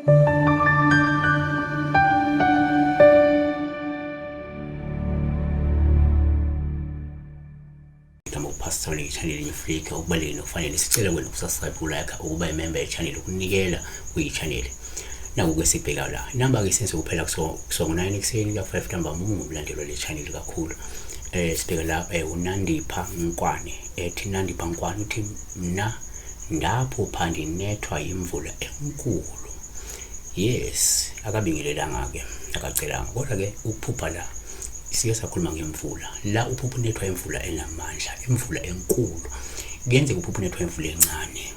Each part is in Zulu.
Igama uPastor channel yeFlika okubalulekile nokufanele sicela wena ukusubscribe, ulike, ukuba imember ye-channel, ukunikela kwi-channel. Naku-ke sibheka la inamba-ke senze kuphela kusuka ngo-9 ekuseni kuya ku-5 ntambama. Uma ungumlandeli wale channel kakhulu, sibheka la, uNandipha Nkwane, ethi Nandipha Nkwane uthi mna ndaphupha ndinethwa yimvula enkulu. Yes, akabingelelanga-ke, akacelanga, kodwa-ke ukuphupha la sike sakhuluma ngemvula la, uphupha unethwa imvula enamandla, imvula enkulu. Kuyenzeka uphupha unethwa imvula encane,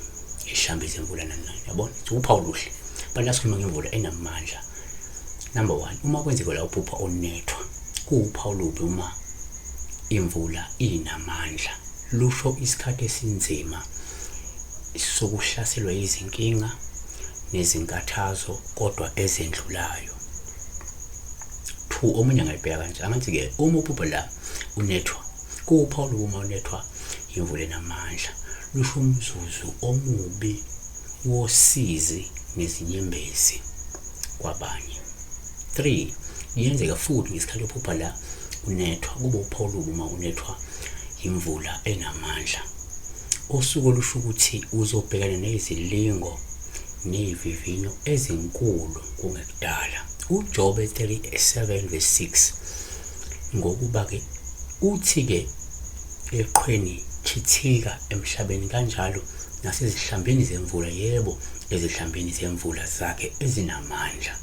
ishambisa imvula nani nani, yabona, uphawu oluhle, but la sikhuluma ngemvula enamandla. Number one, uma kwenzeka la uphupha unethwa, kuwuphawu olubi uma imvula inamandla, lusho isikhathi esinzima sokuhlaselwa izinkinga nezinkathazo kodwa ezendlulayo. Two, omunye angayibheka kanje, angathi-ke uma uphupha la unethwa, kuwuphawu uma unethwa imvula enamandla, lusho umzuzu omubi wosizi nezinyembezi kwabanye. Three, kuyenzeka futhi ngesikhathi uphupha la unethwa, kube uphawu olubi uma unethwa imvula enamandla, usuku olusho ukuthi uzobhekana nezilingo nezivivinyo ezinkulu kungekudala. UJobe 37 verse 6, ngokuba-ke uthi-ke eqhweni khithika emhlabeni kanjalo nasezihlambini zemvula, yebo, ezihlambini zemvula zakhe ezinamandla.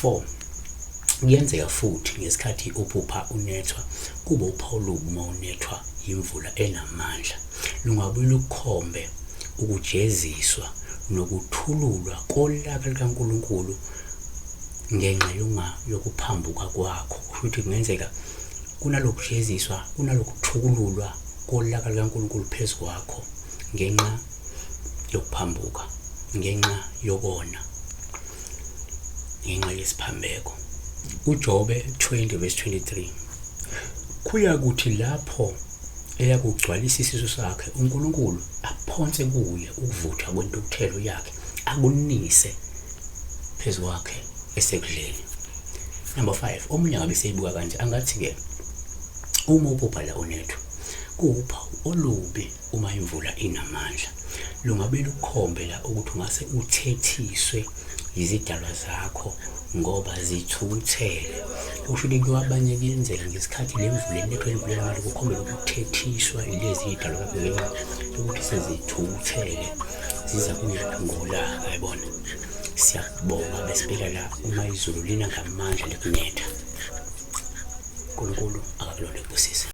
4, kuyenzeka futhi ngesikhathi uphupha unethwa, kube uphawu olubi uma unethwa yimvula enamandla, lungabuye lukhombe ukujeziswa nokuthululwa kolaka lukaNkulunkulu ngenxa yokuphambuka kwakho. Kusho ukuthi kungenzeka kunalokujeziswa, kunalokuthukululwa kolaka lukaNkulunkulu phezu kwakho ngenxa yokuphambuka, ngenxa yokona, ngenxa yesiphambeko. UJobe 20 verse 23, kuyakuthi lapho eyakugcwalisa isisu sakhe, uNkulunkulu aphonse kuye ukuvutha kwentukuthelo yakhe, akunise phezu kwakhe esekudleni. Number 5, omunye angabe seyibuka kanje, angathi-ke uma uphupha la unethwa, kuwuphawu olubi uma imvula inamandla, lungabe lukhombe la ukuthi ungase uthethiswe yizidalwa zakho ngoba zithukuthele. Kusho ukuthi kwabanye kuyenzeka ngesikhathi le mvula inethwa, imvula enamandla, kukhombela ukuthethiswa yilezi zidalwa zakho ngenxa yokuthi sezithukuthele, ziza kuye ngolaka, yabona. Siyabonga besibheka la uma izulu lina ngamandla likunetha. uNkulunkulu akakulonde kubusise.